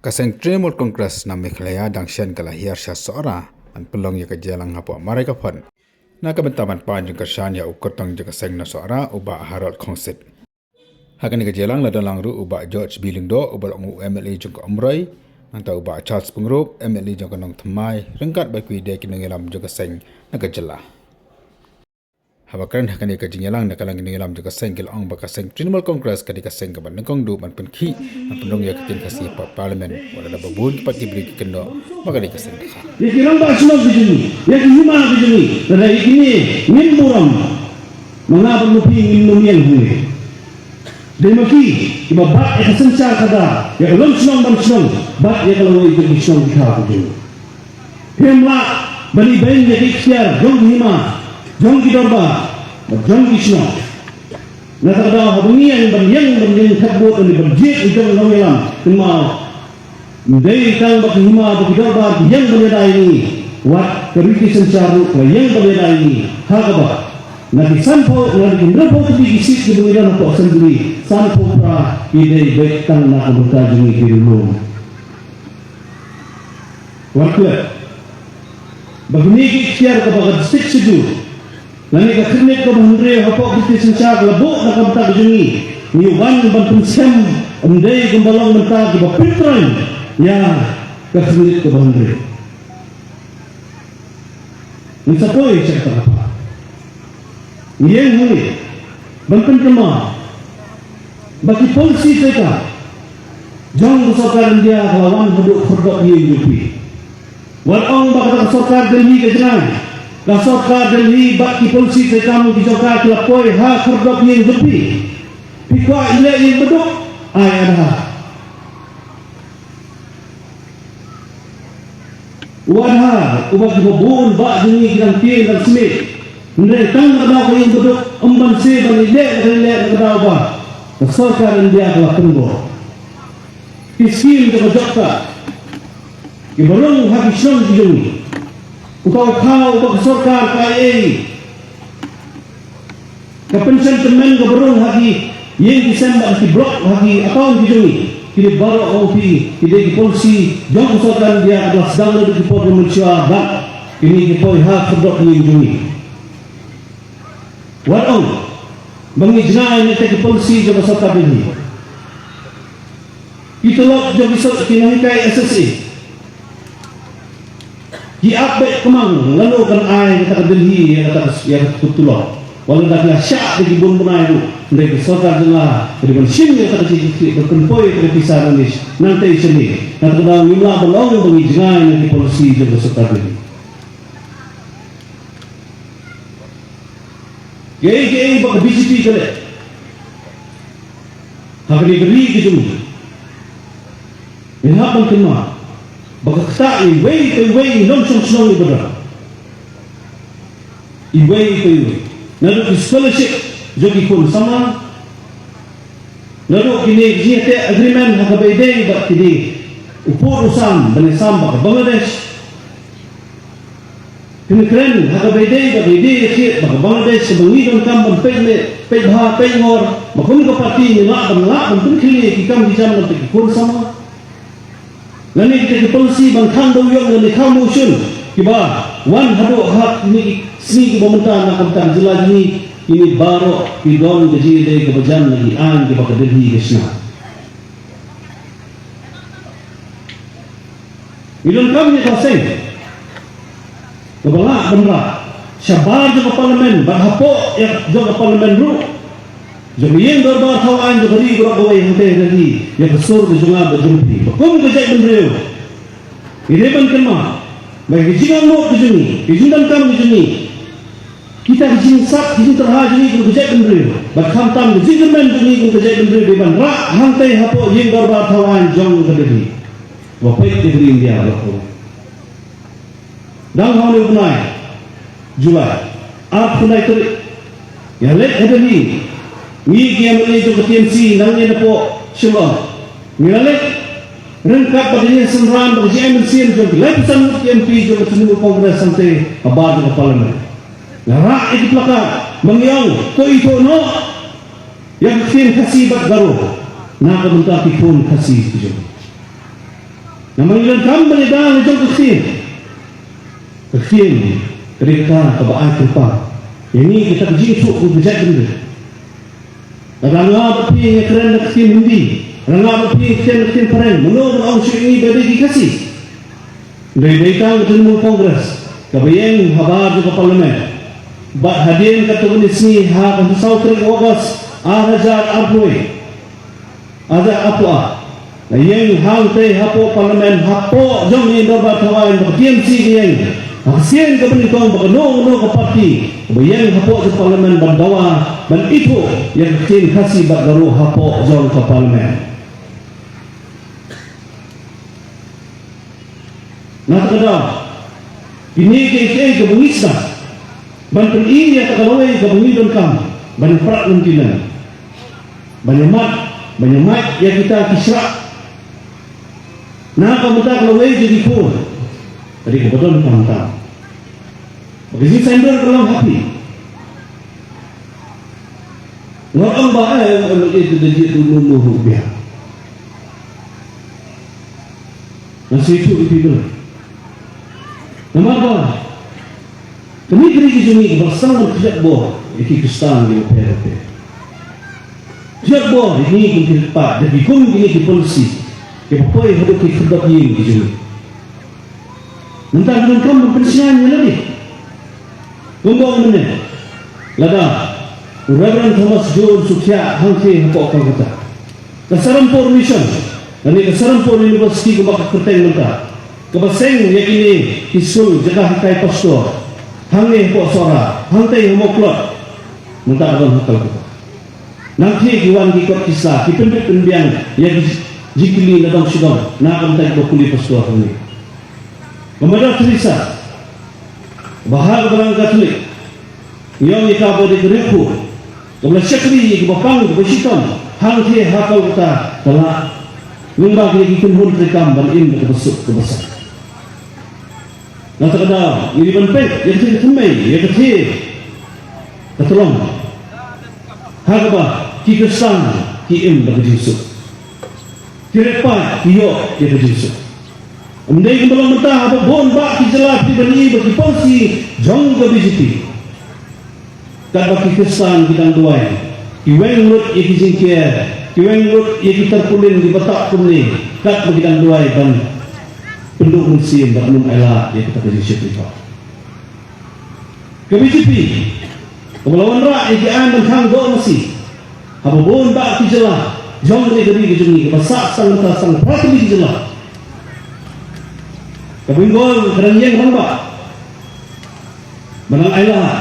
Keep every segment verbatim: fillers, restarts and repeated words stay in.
Ka seng Trinamool Congress na Meghalaya dang shen ka la hiar sha Sohra ban pynlong ïa ka jingïalang hapoh Maraikaphon na ka bynta ban pan jingkyrshan ïa u kyrtong jong ka seng na Sohra, u Bah Harold Khongsit. Ha kane ka jingïalang la don lang ruh u Bah George B Lyngdoh, uba long u M L A jong ka Umroi, nangta u Bah Charles Pyngrope, M L A jong ka Nongthymmai, ryngkat bad kiwei de ki nongïalam jong ka seng na ka jylla. Haba kren ha kane ka jingïalang na ka liang ki nongïalam jong ka seng, ki la ong ba ka seng Trinamool Congress ka dei ka seng kaba nyngkong duh ban pynkhih ban pynrung ïa ka ktien Khasi ha Parliament, wat la da ba bun pat ki briew ki kynnoh ba ka dei ka seng Dkhar. Ïa ki rangbah shnong ki jong ngi, ïa ki hima ki jong ngi, lada ïa kine ngim burom, ma nga bad ma phi ngin ym ïeng hangne. Dei ma ki kiba bat ïa ka synshar khadar, ïa ka long shnong ban shnong, bad ïa ka lawei jong ki shnong ki thaw ki jong ngi. Phim lah ban ibeiñ ïa ki ikhtiar jong ki hima, jong ki dorbar bad jong ki shnong. Na kata ka daw, haba ngi ïeng ban ïeng, ban ïeng thep vote, ban jied ïa ki nongïalam, kynmaw, ym dei tang ba ki hima bad ki dorbar ki ïeng ban ïada ïa ngi, wat ka riti synshar ruh ka la ïeng ban ïada ïa ngi. Ha kaba na ki sanphew, na ki hynriewphew tylli ki seat kiba ngi don hapoh Assembly, sanphew phra ki dei beit tang na ka bynta jong ngi ki riewlum. Wat klet ba kine ki ikhtiar kaba ka District Schedule lane ka khyrnit kaba hynriew hapoh ka riti synshar ka la buh na ka bynta ka jong ngi, ngi wan ban pynskhem, ym dei kumba long mynta kiba pyntrei ïa ka khyrnit kaba hynriew. Ngin sa poi sha kata ka path. Ngi ïeng hangne ban pynkynmaw ba ki policy treikam jong ka sorkar India ka la wan haduh khyrdop ïing jong phi. Wat ong ba kata ka sorkar Delhi ka jngai. Ka sorkar Delhi bad ki policy treikam ki jong ka ki la poi ha khyrdop ïing jong phi. Phi kwah ïaleh ïing baduk, ai Aadhaar. U Aadhaar uba kiba bun bah jong ngi ki dang tieng dang smiej. Hynrei tang na ka daw ka ïing baduk, ym banse ban ïaleh, ban ïaleh na ka daw ba ka sorkar India ka la pynbor. Ki skim jong ka jop ka, kiba rung ha ki shnong ki jong ngi. Uta u khaw uba ka sorkar ka ai ei, ka pynshong tymmen kaba rung ha ki ïing ki sem bad ki block, ha ki account ki jong ngi. Kine baroh, ong phi, ki dei ki policy jong ka sorkar India kaba la sdang naduh ki por mynshuwa bad kine ki poi ha khyrdop ïing jong ngi. Wat ong ba ngi jngai na kita ki policy jong ka sorkar Delhi. Ki tulop jong ki sor-, ki nonghikai S S A ki ap beit kumang, lano kan ai kata ka Delhi ïa kata ka, ïa kata ka tulop. Wat la da ki la shah da ki bun bnai ruh, hynrei ka sorkar jylla ka dei ban shim ïa kata ka jingkitkhlieh, ban pynpoi ïa kata ka pisa nangne, nangtei shane. Kata ka daw ngim lah ban ong ba ngi jngai na ki policy jong ka sorkar Delhi. Kiei kiei ba ka B J P ka leh ha kane ka ri ka jong ngi, ngin hap ban kynmaw ba ka ktah iwei pa iwei i nongshong shnong iba don. Iwei pa iwei. Naduh ki scholarship jong ki khun samla, naduh kine ki jingïateh agreement ha kaba ïadei bad kine u pud u sam ban ïasam bad ka Bangladesh. Phin kren ha kaba ïadei bad ka ïadei ïakhied bad ka Bangladesh kaba ngi donkam ban peit leh, peit bha, peit ngor, ba kum ka party ngi lah ban, lah ban pynkhih ïa ki kam ki jam na ki khun samla. Lane kita ki policy ban khang dewïong lane khang motion kiba wan haduh ha kine ki sngi kiba mynta na ka bynta ka jylla jong ngi, kine baroh ki don ka jingïadei kaba jan na ki aiñ kiba ka Delhi ka shna. Ngi donkam ïa ka seng kaba lah ban rah shabar jong ka Parliament bad hapoh ïa jong ka Parliament ruh, jong ka ïing dorbar thaw aiñ jong ka ri baroh kawei, hangtei ha Delhi, ïa ka sur ka jong nga bad jong phi ba kum ka jaitbynriew ngi dei ban kynmaw ba ka jingangnud ka jong ngi, ka jingdonkam ka jong ngi, kita ki jingsap, ki jingtyrha jong ngi kum ka jaitbynriew, bad khamtam ka jingkyrmen jong ngi kum ka jaitbynriew dei ban rah hangtei hapoh ïing dorbar thaw aiñ jong ka Delhi. Ba peit ïa ka ri India baroh kawei. Dang ha une u bnai July, arphew lai tarik, ngi la leit ha Delhi, ngi ki M L A jong ka T M C nangne napoh Shillong. Ngi la leit Ryngkat bad ka jingïaseng ram bad ka jingïaid mynsiem jong ki laiphew san ngut ki M P jong ka Trinamool Congress hangtei habar jong ka Parliament. Nga rah ïa ki placard ba ngi ong to ithuh noh ïa ka ktien Khasi bad Garo na ka bynta ki khun Khasi ki jong ngi. Namar ngi donkam ban ïada la jong ka ktien. Ka ktien ka dei kata kaba ai kyrpang ïa ngi kita ki jingithuh kum ka jaitbynriew. Lada nga bad phi ngi kren da ka ktien Hindi, lada nga bad phi ngi kren da ka ktien phareng, mano ban ong shuh ïa ngi ba dei ki Khasi? Dei dei tang ka Trinamool Congress kaba ïeng habar jong ka Parliament. Bad hadien katto katne sngi ha ka saw tarik August ar hajar arphew, ar hajar arphew ar, la ïeng hangtei hapoh Parliament, hapoh jong i Dorbar Thawaiñ, ba ka T M C ka ïeng ha ka sien kaba nyngkong, ba kano kano ka party ba ïeng hapoh jong Parliament ban dawa ban ithuh ïa ka ktien Khasi bad Garo hapoh jong ka Parliament. Na kata ka daw, kine kiei kiei kiba ngi sdang ban pyni ïa kata ka lawei kaba ngi donkam ban ïapyrkhat lynti lynti, ban ïamad, ban ïamad ïa kita ki shrah na ka bynta ka lawei jong ki khun. Ka dei kaba donkam tam ba ka jingsaiñdur ka long ha phi. Nga ong ba, eh, eh, eh, eh, eh, eh, eh, eh, eh, eh, eh, Nga sngewthuh ïa phi. Namar ba kane ka ri ka jong ngi kaba sdang ban khylliat bor ïa ki Khristan kiba pher bapher. Khylliat bor ïa ngi kum ki paidbah da ki kum kine ki policy kiba poi haduh ki khyrdop ïing ki jong ngi. Mynta ngi donkam ban pynshngaiñ ïa lade. Kumba ong mynne, lada u Reverend Thomas Jones u thiah hangtei hapoh Kolkata, ka Serampore Mission lane ka Serampore University kumba ka kyrteng mynta, kaba seng ïa kine ki skul jaka hikai pastor hangne hapoh Sohra, hangtei ha Mawklod, mynta ka don ha Kolkata. Nangta ki wan ki kot ki sla, ki pynbit pynbiang ïa ki jingkylli na dong shi dong na ka bynta kiba pule pastor hangne. Ka Mother Teresa ba ha ka balang Katholik ngi ong ïa ka ba dei ka riewkhuid kaba la shakri ïa kiba pang kiba shitom, hangtei ha Kolkata ka la lyngba ki kynhun treikam ban im da kaba suk kaba sang. Na kata ka daw ngi dei ban peit ïa ka tnat ka thymmai, ïa ka tnat ka tlong, ha kaba ki Khristan ki im da ka jingsuk, ki riewpaid ki ïoh ïa ka jingsuk. Ym dei kumba long mynta haba bun bah ki jylla phi dei ban ïohi ba ki policy jong ka B J P, katba ki Khristan ki dang duwai, ki weng lut ïa ki jingker, ki weng lut ïa ki tarpaulin kiba tap kumne, katba ki dang duwai ban pynduh mynsiem bad ym ailad ïa kata ka jingshit jingpang. Ka B J P kaba la wanrah ïa ki aiñ ban khang doh masi haba bun bah ki jylla jong kane ka ri ka jong ngi, kaba sah tang mynta tang phra tylli ki jylla. Ka Bengal ka dang ïeng rangbah, ba dang ailad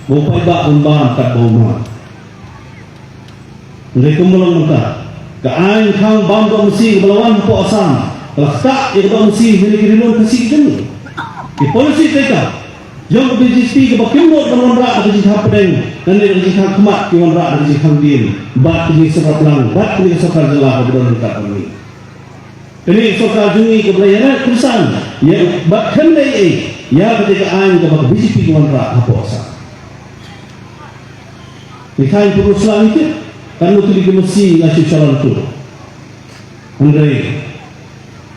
ba u paidbah un bam katba u bam. Hynrei kumba long mynta, ka aiñ khang bam doh masi kaba la wan hapoh Assam ka la ktah ïa ka doh masi ha kine ki ri lum Khasi ki jong ngi. Ki policy treikam jong ka B J P kaba kim nud ban wanrah da ka jingkhang pdeng lane da ka jingkhang khmat, ki wanrah da ka jingkhang dien bad ka jingsngewbha lang bad kane ka sorkar jylla kaba don ryngkat bad ngi. Kane ka sorkar jong ngi kaba la ïaroh kynsan ïa bad kynmaw ei ei ïa kata ka aiñ kaba ka B J P ka wanrah hapoh Assam. Ngi thaiñ puro sla ngi tip katno tylli ki masi nga shu shalor tur. Hynrei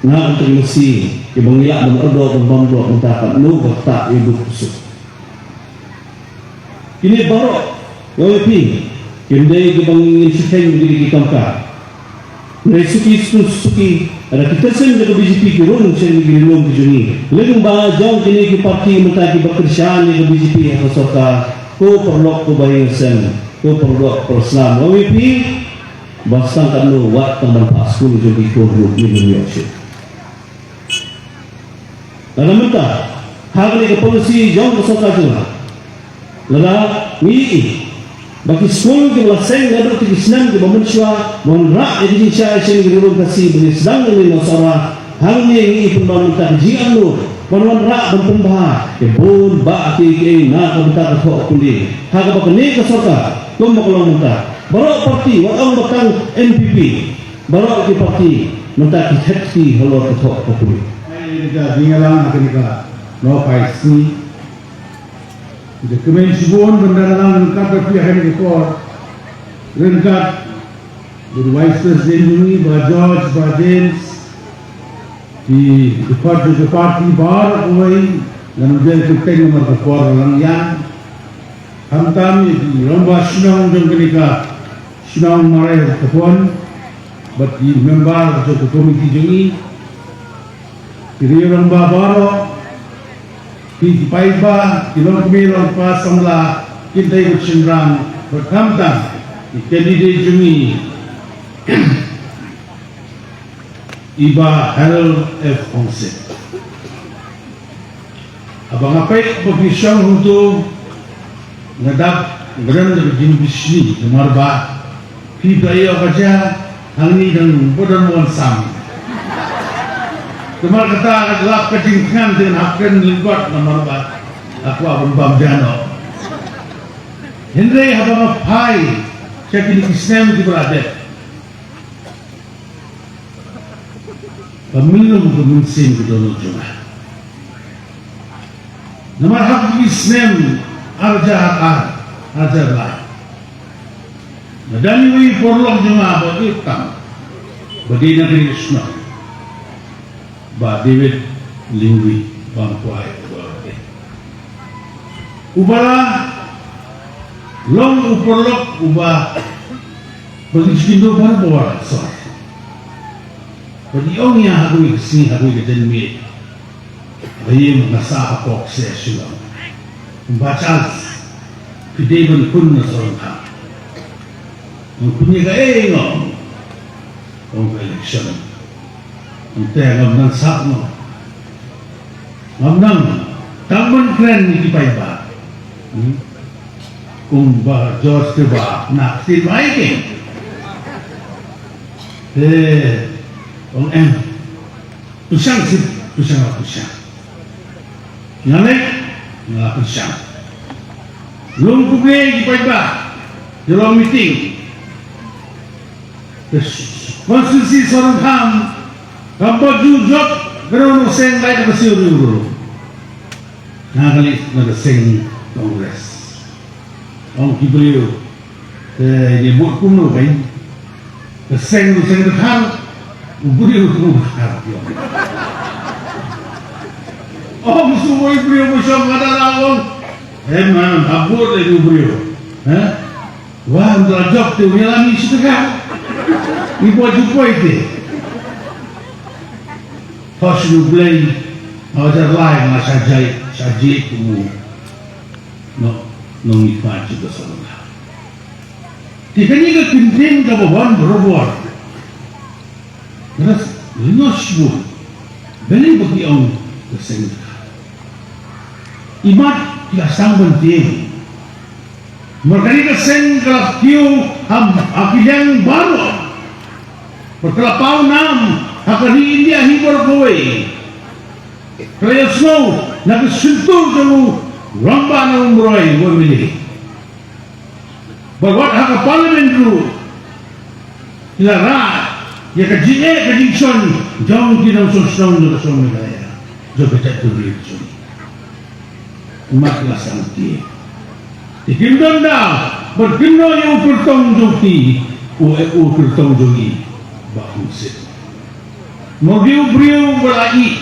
na kata ki masi kiba ngi lah ban ardor ban bam doh mynta katno ka ktah ïa u duk u suk. Kine baroh, nga ong ïa phi, kim dei kiba ngin shu kheiñ ïa ki kam ka. Hynrei suki suki suki, lada ki tyrsim jong ka B J P ki rung sha kine ki ri lum ki jong ngi, lyngba jong kine ki parti mynta kiba kyrshan ïa ka B J P ha ka sorkar, ko paralok ko bahaïing hasem, ko paralok parasnam, nga ong ïa phi, ba sdang katno wat tang ban phah skul jong ki khun ruh ngim ïoh shuh. Lada mynta ha kane ka policy jong ka sorkar jylla, lada ngi ïohi ba ki skul kiba la seng naduh kine ki snem kiba mynshuwa ban wanrah ïa ka jingshai sha kine ki ri lum Khasi ba ngi sdang ïa kane ka sorkar, hangne ngi ïohi pynban mynta ka jingangnud ban wanrah ban pynbha ïa bun bah kiei kiei na ka bynta ka thoh pule. Ha kaba kane ka sorkar kumba ka long mynta, baroh parti, wat ong ba tang N P P, baroh ki parti Mynta ki thep ki halor ka thok ka puri. Ai, ka jingïalang ha kane ka nohphai sngi. Ka kmen shibun ban dang lang ryngkat bad phi ha kane ka por. Ryngkat bad Vice President jong ngi, Bah George, Bah James. Ki dkhot jong ka party baroh kawei, ngan ym dei kyrteng namar ka por ka la ïaid. Khamtam ïa ki rangbah shnong jong kane ka shnong Marwei Hopkapon, bad ki member jong ka komiti jong ngi, ki rangbah baroh, ki, ki paidbah, ki longkmie longkpa samla, kynthei bad shynrang, bad khamtam ki candidate jong ngi, i Bah Harold F Hongsit. Haba nga peit ba phi shong hangto, nga dap, nga don da ka jingbishni namar ba phi ba ïoh ka jia hangne dang ba don wan sam. Namar kata ka lap ka jingkhnang te nga hap kren lyngkot namar ba nga kwah ban bam jia noh. Hynrei haba nga phai sha kine ki snem kiba la dep, ka myllung ka mynsiem ka dohnud jong nga. Namar ha kine ki snem ar hajar ar, ar hajar lai, nga don ïa uwei u paralok jong nga ba ïeit tam, ba dei na kane ka shnong, Bah David Lyngdoh, Bah Kwai, Bah Kwai. Uba la long u paralok uba, ba ngi shu ïohi baroh baroh sor. Ba ngi ong ïa ha kawei ka sngi, ha kawei ka janmiet, ba ïa nga sah hapoh kseh Shillong. Bah Charles, phi dei ban khun na Sohryngkham. Nga khun ïa kaei, nga ong. Ong ka election. Ong te ngam nang sah, nga ong. Ngam nang, tang ban kren ïa ki paidbah. Hmm? Ong Bah George te ba na ktien Baha'i ke. Eh, ong em. Pyrshang seh, pyrshang la pyrshang. Nga leh, nga la pyrshang. Lum kumne ki paidbah, ki long meeting. Ka constituency Sohryngkham, kam pat ju jop, ka rong seng lai ka siew riewriew. Nga ka leit na ka seng Congress. Ong ki briew, te ïa bud kumno kein? Ka seng u seng dkhar, u briew u dkhar. Ong shu u briew ba shong ha dara ong, em, ha bud u briew. Ha? Wan da jop te u ïalam ïa shi tyngka. Ngi buh ju poi te. Thoh shu Blei, ha hajar lai nga sha jai, sha jai kum u. No, nongmihkhmat jong ka Sohryngkham. Te kane ka kyntien kaba wan barabor. Nga da lyngngoh shibun balei ba ki ong ka seng dkhar. Imat ki la sdang ban tieng. Namar kane ka seng ka la kiew ha, ha ki liang baroh. Bad ka la paw nam ha ka ri India hi baroh kawei. Ka la ïohsngew na ka shyntur jong u rangbah na u Marwei, u M L A. Bad wat ha ka Parliament ruh, ki la rah ïa ka jingeh ka jingshon jong ki nongshong shnong jong ka shnong Meghalaya, jong ka jaitbynriew jong ngi. Imat ki la sdang tieng. Te kim don daw ban kynnoh ïa u kyrtong jong ki, u, u kyrtong jong ngi, Bah Hongsit. Namar u dei u briew uba la ïeit,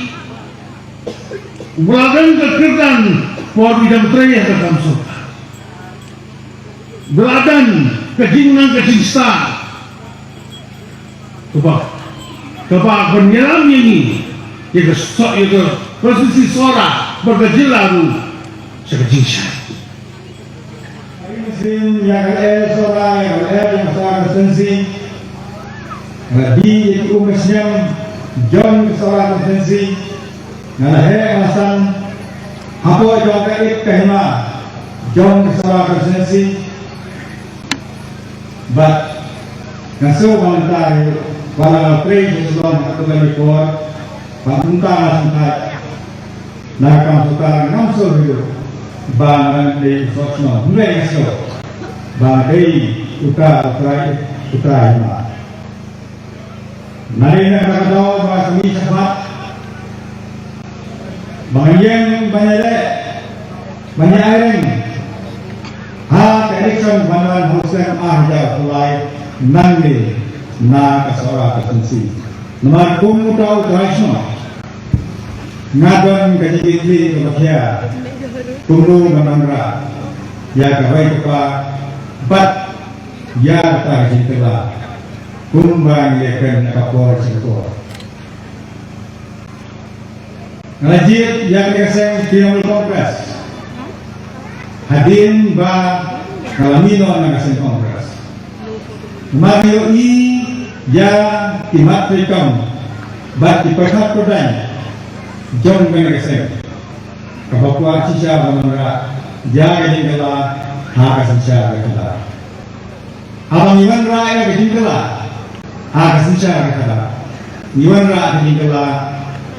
uba la don ka kyrdan por ba u dang trei ha ka kam sorkar. Ba la don ka jingnang ka jingstad kaba, kaba ban ïalam ïa ngi, ïa ka Soh, ïa ka Constituency Sohra bad ka jylla ruh sha ka jingshai. Ïa ka lyer Sohra, ïa ka lyer jong ka Sohra Constituency. Nga la die ïa ki um ka snem jong ka Sohra Constituency. Nga la heh nga la san hapoh jong ka ïit ka hima jong ka Sohra Constituency. Bad nga sngew ba mynta hi, ba la nga trei sha Shillong ha kawei ka por, ba mynta nga sngewthuh na ka kam sorkar ngam sngew hi ba ngan dei u soh shnong. Hynrei nga sngew ba nga dei uta u trai, u trai hima. Nalor na kata ka daw ba sngewsih shaphang ba ngan ïeng ban ïaleh ban ïa-ring ha ka election ban wan ha u snem ar hajar arphew lai nangne na ka Sohra constituency. Namar kum uta u trai shnong nga don ka jingkitkhlieh kaba khia kumno ban wanrah ïa ka rai ka par bad ïa kata ka jingkylla kumba ngi ïakren ha ka por sha ka por. Nga la jied ïa kane ka seng Trinamool Congress hadien ba nga la mih noh na ka seng Congress. Namar nga ïohi ïa ki mat treikam bad ki pyrkhat pyrdaiñ jong kane ka seng kaba kwah shisha ban wanrah ïa ka jingkylla ha ka synshar ka khadar. Haba ngi wanrah ïa ka jingkylla ha ka synshar ka khadar, ngi wanrah ka jingkylla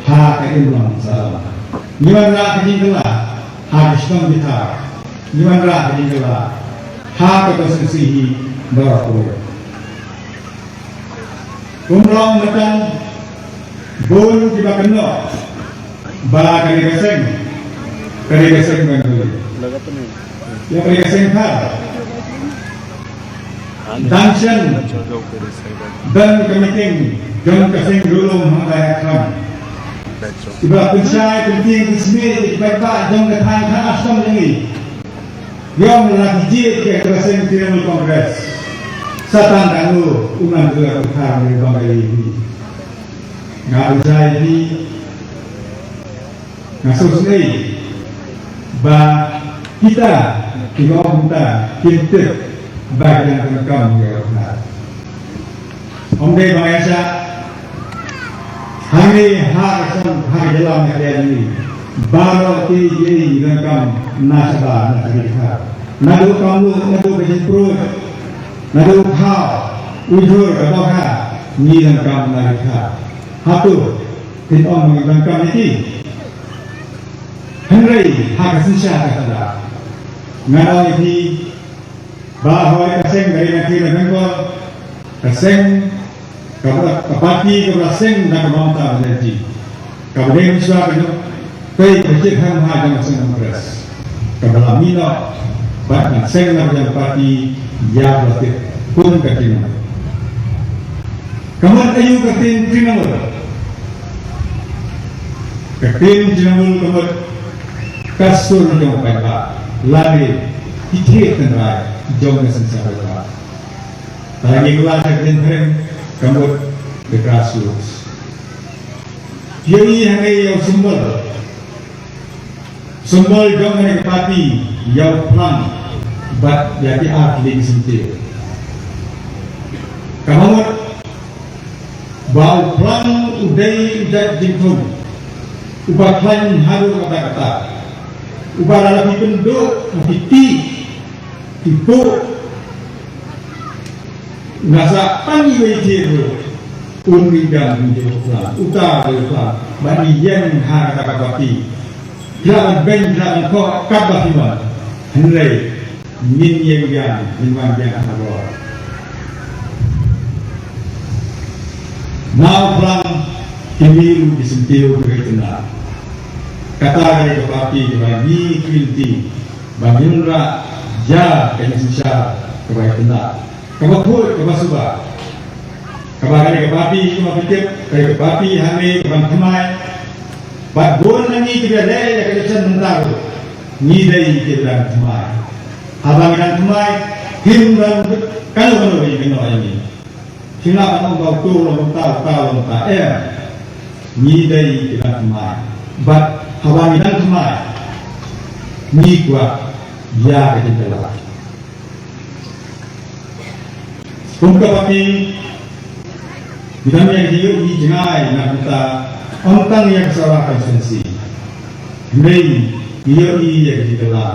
ha ka imlang sahlang, ngi wanrah ka jingkylla ha ka shnong ki thar, ngi wanrah ka jingkylla ha ka constituency hi baroh kawei. Kumba ong mynta, bun kiba kynnoh ba kane ka seng, kane ka seng ban dei ïa kane ka seng thar. Dang shen don ka meeting jong ka seng Riewlum hangta ha Kham. Kiba pynshai pyntieng pynsmit ïa ki paidbah jong ka thaiñ Kham Ashram jong ngi. Ïa la ki jied ïa ka seng Trinamool Congress. Sa tang da ngu u ngan dei u kham ne bang ïa hi. Nga u jai hi. Nga sngewsih ba kita ki ong kita kim tip ba ki dang kam ïa u kham. Ym dei ba nga ïa shah hangne ha ka shnong ha ka jylla Meghalaya jong ngi. Baroh kiei kiei ngi donkam na shabar na sha ki dkhar. Naduh kam luh, naduh ka jingpruid, naduh u khaw, u jhur, ka dohkha, ngi donkam na ki dkhar. Hato phin ong ngi donkam ïa ki? Hynrei ha ka synshar ka khadar ngan ong ïa phi, ba hoi ka seng ka Ri Nangkhie na Bengkol, ka seng ka, ka parti kaba la seng da ka Mamata Banerjee, kaba dei mynshuwa ka jong, pei ka jingkyrmen ha jong ka seng Congress, kaba la mih noh bad ka seng na ka jong ka parti ïa ba la tip kum ka Trinamool. Ka mut aïu ka ktien Trinamool? Ka ktien Trinamool ka mut ka sur jong ka paidbah lane ki thied tynrai jong ka synshar ka paidbah. Lane ngi kylla ka ktien phareng ka mut the grassroots. Ïa ngi hangne ïa u symbol. Symbol jong kane ka parti ïa u phlang bad ïa ki ar tylli ki syntiew. Kaba mut ba u phlang u dei u jait jingthung uba khlaiñ haduh katta katta, uba lada phi pynduh ha phi tih, phi puh, nga sa tang iwei i thied ruh un ngi biang, un ngi u phlang, uta u dei u phlang. Bad ngi ïeng ha kata ka parti, phi lah ban beiñ, phi lah ban khoh katba phi mon, hynrei ngin ïeng biang, ngin wan biang ha ka bor. Na u phlang ki mih ruh ki syntiew ki rai tynrai. Kata ka dei ka parti kaba ngi ki lynti ba ngin wanrah ïa ka jingsynshar kaba rai tynrai, kaba khuid, kaba suba. Kaba kane ka parti kumba phi tip, kane ka parti hangne ka ban thymmai. Bad bun na ngi kiba leh ïa ka election mynta ruh ngi dei kiba dang thymmai. Haba ngi dang thymmai, kim don kano kano ba ïakynnoh ïa ngi. Sngewbha ban ong ba uto u long kumta, uta u long kumta, em. Ngi dei kiba dang thymmai. Bad haba ngi dang thymmai, ngi kwah ïa ka jingkylla. Kum ka parti, ngi dang ïa ka jingïohi jngai na ka bynta ym tang ïa ka Sohra constituency, hynrei ngi ïohi ïa ka jingkylla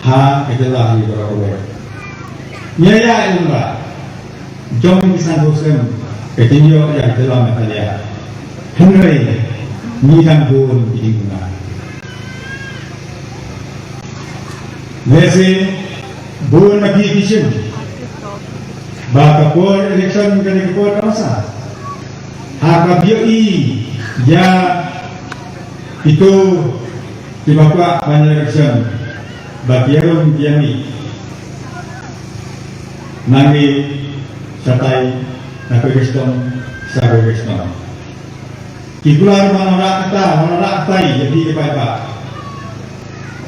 ha ka jylla hi baroh kawei. Ngi ïa ïa ïa jong ki san phew snem ka jingïoh ïa ka jylla Meghalaya. Hynrei ngi dang bun ki jingkynmaw. Lehse bun na phi ki shim ba ka por election ka dei ka por kaba sah. Ha ka bioh i ya itu di bakwa ban election bagi arum diami nangi satai na kegestong sa kegestong. Ki kular mana rak kata, mana rak tai jadi ke pai ba.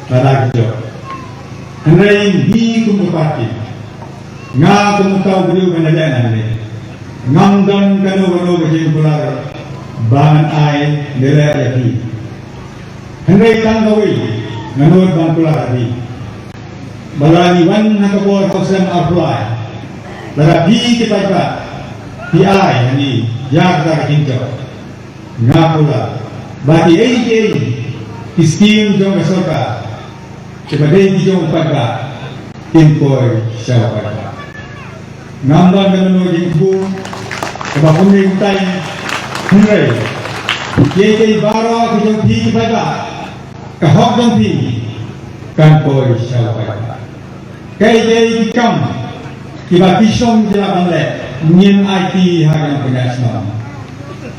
Pada kejok. Hynrei hi kum ke parti. Nga kum tau beriu kan ada nanti. Ngam don kano kano kejeng kular ban ai nilai ya hi. Hynrei tang kawei nganur ban kular hi. Bala ni wan na kabor hausem apply. Lada hi ke pai ba. Hi ai ni ya kata kejeng jok. Nga pula ba ki ei ki ei ki skim jong ka sorkar kiba dei ki jong u paidbah kin poi sha u paidbah. Ngam don kano kano jingkbu kaba kumne kumtai. Hynrei ki ei ki ei baroh ki jong phi ki paidbah, ka hok jong phi kan poi sha u paidbah. Kaei kaei ki kam kiba ki shnong ki lah ban leh ngin aiti ha ka pynïaid shnong.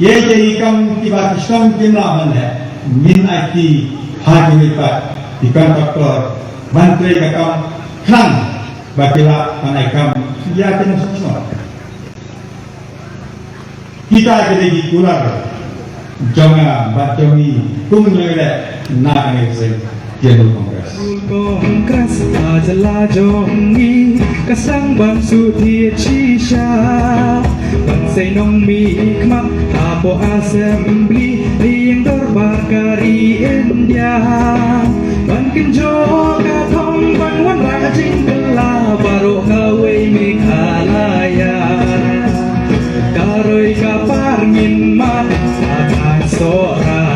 Kaei kaei ki kam kiba ki shnong kim lah ban leh ngin aiti ha ki wei pat ki kontraktor ban trei ka kam khnang ba ki lah ban ai kam ïa ki nongshong shnong. Kita ki dei ki kular jong nga bad jong ngi kum ngi leh na ka seng Trinamool Congress. Congress ha jylla jong ngi ka sdang ban shu thied shisha ban sei nongmihkhmat hapoh Assembly, ïing dorbar ka ri India. Ban kynjoh ka thong ban wanrah jingkylla baroh kawei Meghalaya. Ka roi ka par ngin mad ha ka Sohra.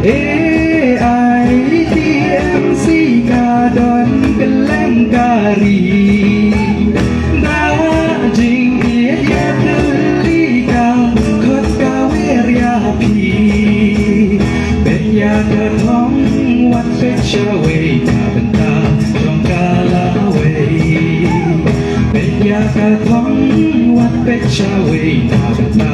A I T M C ka don kylleng ka ri. Da jingïeit ïatylli ka khot ka wer ïa phi. Peit ïa ka thong wat peit shawei na bynta jong ka lawei. Peit ïa ka thong wat peit shawei na bynta